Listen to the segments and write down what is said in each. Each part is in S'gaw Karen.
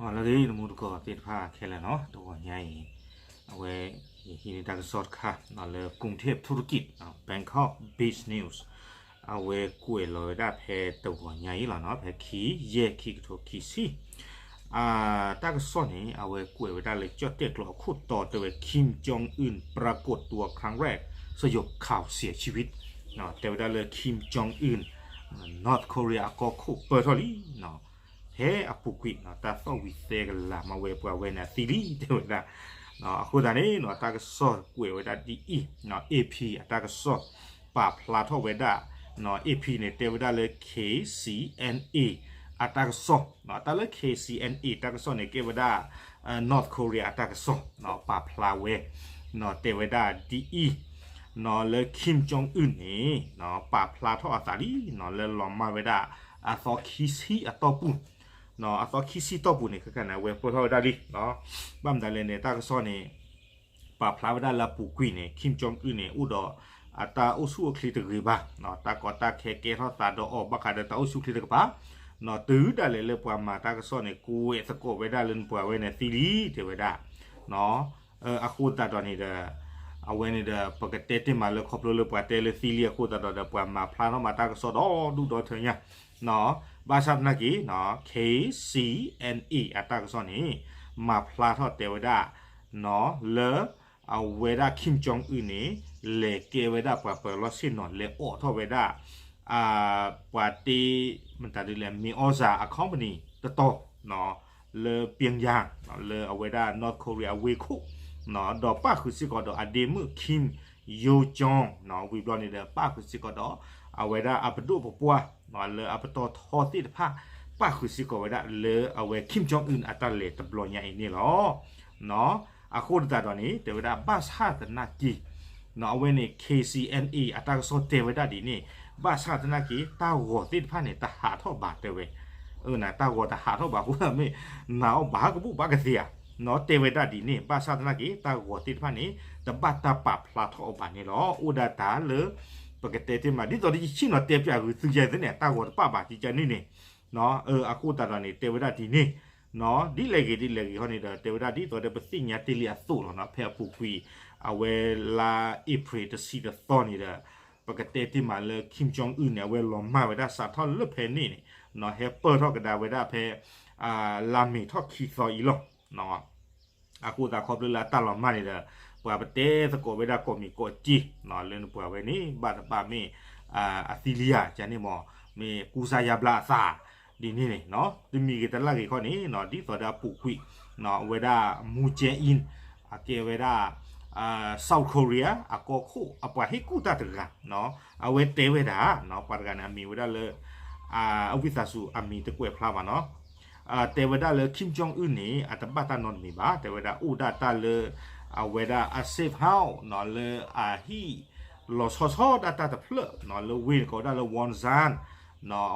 လၢတမူတကိးသ့ၣ်တဖၣ်ခဲလၢာ်နီၤ, တဂီၤညါအံၤ အဝဲ ယဟံးန့ၢ်တၢ်ကစီၣ်တခါ လၢ กรุงเทพธุรกิจ Bangkok Business News အဝဲကွဲးလီၤဝဲဒၣ်ဖဲတဂီၤညါအံၤလီၤနီၤ, ဖဲခံယဲၢ် ခံကထိခံဆံ တၢ်ကစီၣ်န့ၣ် အဝဲကွဲးဝဲဒၣ်လၢ ကၠီၣ်တဲၣ်ကျိာ်အခိၣ်တီတဲဝဲ Kim Jong Un ปรากฏตัวครั้งแรก สยบข่าวเสียชีวิต တဲဝဲဒၣ်လၢ Kim Jong Un North Korea အကီၢ်ခိၣ်ပၢၢ်ထီၣ်လံ ဖဲအပူၤကွံာ် တၢ်သီၣ်ဝံၤသဲကလၤမးဝဲပှၤဝဲန့ၣ်အသံလံ တဲဝဲဒၣ်. အဃိသတးန့ၣ် တၢ်ကစီၣ်ကွဲးဝဲဒၣ်ဒ်အံၤ AP အတၢ်ကစီၣ် ပာ်ဖျါထီၣ်ဝဲဒၣ် AP န့ၣ် တဲဝဲဒၣ်လၢ KCNA အတၢ်ကစီၣ် တၢ်လၢ KCNA တၢ်ကစီၣ်န့ၣ် ကဲဝဲဒၣ် North Korea အတၢ်ကစီၣ် ပာ်ဖျါဝဲ တဲဝဲဒၣ်ဒ်အံၤ လၢ Kim Jong Un န့ၣ် ပာ်ဖျါထီၣ်အသးလံ လၢလီၤမၢ်ဝဲဒၣ် အသီခံဆံအတီၢ်ပူၤ အသီခံဆံတီၢ်ပူၤန့ၣ် ခဲခါန့ၣ် အဝဲပၢၢ်ထီၣ်ဝဲဒၣ်လံ ဘၣ်မတၤလဲၣ်န့ၣ် တၢ်ကစီၣ်န့ၣ် ပာ်ဖျါဝဲဒၣ်လၢအပူၤကွံာ်န့ၣ် Kim Jong Un န့ၣ် အိၣ်ဒီးအတၢ်အိၣ်ဆူၣ်အိၣ်ချ့တဂ့ၤဘၣ် တၢ်ကီတၢ်ခဲကဲထီၣ်သးဒီးအီၤဘၣ်ဃးဒီးတၢ်အိၣ်ဆူၣ်ချ့တကပၤ တုၤဒၣ်လဲာ်လၢပှၤမၤတၢ်ကစီၣ်န့ၣ် ကွဲးသကိးဝဲဒၣ်လၢနပှၤဝဲန့ၣ်သံလံ တဲဝဲဒၣ် အဃိသတးဒီးန့ၣ်ဒီး အဝဲန့ၣ်ဒီး ပကတဲတ့ၢ်မးလၢခီဖျိလၢပှၤတဲလၢသံလံအဃိသတးဒီး ပှၤမၤဖျါထီၣ်မးတၢ်ကစီၣ်ဒီဒူၣ်ဒီထၢညါ ဘၣ်ဆၣ်သနာ်က့ KCNA အတၢ်ကစီၣ်န့ၣ် မၤဖျါထီၣ်တဲဝဲဒၣ် လၢ အဝဲဒၣ် Kim Jong Un န့ၣ် လဲၤကဲဝဲဒၣ်ပှၤပၢၤလီၢ်ဆ့ၣ်နီၤ လဲၤအိးထီၣ်ဝဲဒၣ် ပှၤတ့ မတၤဒ်လဲၣ် မ့ၢ်အီၣ်စၢ်အ company တတီၤ လၢ Pyongyang လၢအဝဲဒၣ် North Korea အဝ့ၢ်ခိၣ် ဒီးပၣ်ဃုာ်စ့ၢ်ကီးဒီးအဒ့မုၣ် Kim Yo Jong ဝံၤဘျီန့ၣ်ဒီး ပၣ်ဃုာ်စ့ၢ်ကီးဒီး အဝဲဒၣ်အပဒိၣ်ပပှၢ် လၢအပတီၢ်ထီသ့ၣ်တဖၣ် ပၣ်ဃုာ်စ့ၢ်ကီးဝဲဒၣ်လၢအဝဲ Kim Jong Un အတၢ်လဲၤတဘျီညါအံၤန့ၣ်လီၤ. အဃိသတးဒီးန့ၣ် တဲဝဲဒၣ်ဘၣ်ဆၣ်သနာ်က့ အဝဲန့ၣ် KCNA အတၢ်ကစီၣ်တဲဝဲဒၣ်ဒ်န့ၣ် ဘၣ်ဆၣ်သနာ်က့ တၢ်ဂီၤသ့ၣ်တဖၣ်န့ၣ် တဟးထီၣ်ဘၣ်တဲဝဲ တၢ်ဂီၤတဟးထီၣ်ဘၣ်အဃိသတးမ့ၢ် နာ်အီၤဘၣ်ကဘူၣ်ဘၣ်ကသ့ဧါ တဲဝဲဒၣ်ဒ်န့ၣ် ဘၣ်ဆၣ်သနာ်က့ တၢ်ဂီၤသ့ၣ်တဖၣ်န့ၣ် တဘၣ်တၢ်ပာ်ဖျါထီၣ်အီၤဘၣ်န့ၣ်လီၤ. အိၣ်ဒၣ်တၢ်လၢ ပကတဲတ့ၢ်မး ဒ်သိးဒီးယဆ့ၣ်နီၤတဲပၠးဂုာ်သုယဲသ့ၣ်န့ၣ် တၢ်ဂီၤတပာ်ဘၣ်ကကန့ၣ်န့ၣ် အဃိသတးဒီးန့ၣ် တဲဝဲဒၣ်ဒ်န့ၣ် ဒ်လဲၣ်ဂ့ၤဒ်လဲၣ်ဂ့ၤဟီန့ၣ်ဒီး တဲဝဲဒၣ်ဒ်သိးဒီးပသ့ၣ်ညါတ့ၢ်လံအသိးလီၤနီၤ ဖဲအပူၤကွံာ် အဝဲလါအ့ဖြ့ၣ်တဆံတသီန့ၣ်ဒီး ပကတဲတ့ၢ်မးလၢ Kim Jong Un န့ၣ် အဝဲလီၤမၢ်ဝဲဒၣ်စးထီၣ်လၢဖဲန့ၣ်န့ၣ် ဟဲပၢၢ်ထီၣ်ကဒါဝဲဒၣ်ဖဲ လါမ့ၤထီၣ်ခံသီအံၤလီၤ. အဃိသတးခီဖျိလၢအတၢ်လီၤမၢ်န့ၣ်ဒီး ပှၤပတဲသကိးဝဲဒၣ်ကိးမံၤကိးက့ လၢနပှၤဝဲန့ၣ် ဘၣ်တဘၣ်မ့ၢ် အသံလံဧါ ကန့ၣ်မ့ၢ် မ့ၢ်ကူစါယါဘျါအသး ဒ်န့ၣ်န့ၣ် တမံၤဂ့ၤတလၢ်ဂ့ၤခီန့ၣ် ဒ်သိးဒီးအပူၤကွံာ် အဝဲဒၣ် Moon Jae-in အကဲဝဲဒၣ် South Korea အကီၢ်ခိၣ်အပှၤဟ့ၣ်ကူၣ်တၢ်တဂၤ အဝဲတဲဝဲဒၣ် ပှၤတဂၤန့ၣ် အမံၤဝဲဒၣ်လၢ အဝံသးစူၤအမံၤတကွဲးဖျါဘၣ်နီၤ တဲဝဲဒၣ်လၢ Kim Jong Un န့ၣ် အတဘၣ်တၢ်နီတမံၤဘၣ် တဲဝဲဒၣ်အိၣ်ဒၣ်တၢ်လၢ အဝဲဒၣ်အ safe house လၢအဟံၣ် လီၤဆီဆီဒၣ်တၢ်တဖျၢၣ် လၢဝ့ၢ်န့ၣ်ကိးဝဲဒၣ်လၢ Wonsan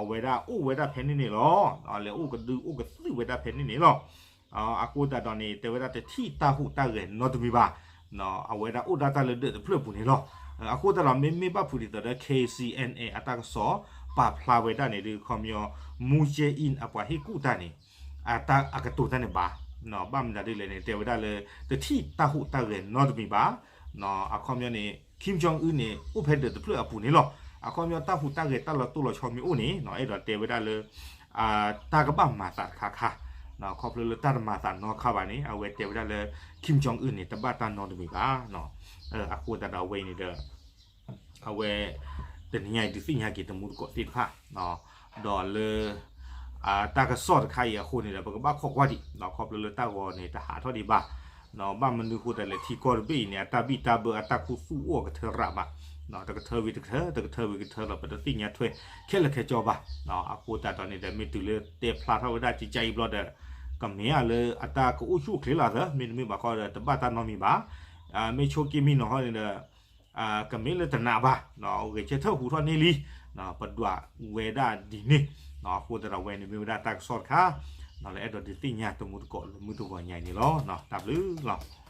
အဝဲဒၣ်အိၣ်ဝဲဒၣ်ဖဲန့ၣ်န့ၣ်လီၤ. လဲၤအိၣ်ကဒုအိၣ်ကသုၣ်ဝဲဒၣ်ဖဲန့ၣ်န့ၣ်လီၤ. အဃိသတးဒီးန့ၣ် တဲဝဲဒၣ်တထံၣ်တၢ်ဟူးတၢ်ဂဲၤနီတမံၤဘၣ် အဝဲဒၣ်အိၣ်ဒၣ်တၢ်လၢဒၢးတဖျၢၣ်အပူၤန့ၣ်လီၤ. အဃိသတးဒီးမ့မ့ၢ်ဘၣ်ဖုးဒ်သိးဒီး KCNA အတၢ်ကစီၣ် ပာ်ဖျါဝဲဒၣ်န့ၣ်ဒီး ခီပညီ Moon Jae-in အပှၤဟ့ၣ်ကူၣ်တၢ်န့ၣ် အတၢ်အကတိၤတၢ်န့ၣ်ဘၣ် ဘၣ်မနုၤဒ်လဲၣ်န့ၣ် တဲဝဲဒၣ်လၢ တထံၣ်တၢ်ဟူးတၢ်ဂဲၤနီတမံၤဘၣ် အခီပညီန့ၣ် Kim Jong Un န့ၣ် အိၣ်ဖဲဒၢးတဖျၢၣ်အပူၤန့ၣ်လီၤ. အခီပညီတၢ်ဟူးတၢ်ဂဲၤတၢ်လီၤတိၢ်လီၤဆီမ့ၢ်အိၣ်န့ၣ် အဲၣ်ဒိးတဲဝဲဒၣ်လၢ တၢ်ကဘၣ်မၤသးတခါခါ ခီဖျိလၢတၢ်တမၤသးနီတခါဘၣ်န့ၣ် အဝဲတဲဝဲဒၣ်လၢ Kim Jong Un န့ၣ် တဘၣ်တၢ်နီတမံၤဘၣ်. အဃိသတးဒီးအဝဲအံၤန့ၣ်ဒီး အဝဲ တနံၤညါအံၤဒုးသ့ၣ်ညါက့ၤတမူတကိးသ့ၣ်တဖၣ် ဒီးလၢ တၢ်ကစီၣ်တခါအံၤအဃိန့ၣ်ဒီး ပကဘၣ်ခိးကွၢ်ဒံး ခီဖျိလၢတၢ်ဂီၤန့ၣ် တဟးထီၣ်ဒံးဘၣ် ဘၣ်မနုၤဃိသတးလဲၣ် ထံကီၢ်တဘ့ၣ်အံၤန့ၣ် အတၢ်ဘံၣ်တၢ်ဘၢအတၢ်ခူသူၣ်အိၣ်အကထၢရၣ်ဘၣ် တကထၢဝံၤတကထၢ တကထၢဝံၤကထၢလီၤ ပတသ့ၣ်ညါထွဲခဲလၢာ်ခဲဆ့ဘၣ်. အဃိသတးဒီးန့ၣ်ဒီး မ့ၢ်တုၤလၢတဲဖျါထီၣ်ဝဲဒၣ်ကကါအံၤဘျီဒီး ကမ့ၢ်ဧါလၢအတၢ်ကအိၣ်ဆူၣ်အိၣ်ချ့လီၤသၢ မ့တမ့ၢ်ဘၣ်ခီဒီး တဘၣ်တၢ်နီတမံၤဘၣ်. မ့ၢ်ဆိက့မံနီၤဟီန့ၣ်ဒီး ကမ့ၢ်လၢတနာ်ဘၣ် ဂဲၤဆၢထၢၣ်ဟူးထီၣ်န့ၢ်လံ ပဒွးဝဲဒၣ်ဒ်န့ၣ် အဃိသတးဒီးဝဲန့ၣ်မ့ၢ်ဝဲဒၣ်တၢ်ကစီၣ်တခါ လၢအဲၣ်ဒိးဒုးသ့ၣ်ညါတမူတကိးလၢမုၢ်တဂီၤညါအံၤန့ၣ်လီၤ. တၢ်ဘျုးလီၤ.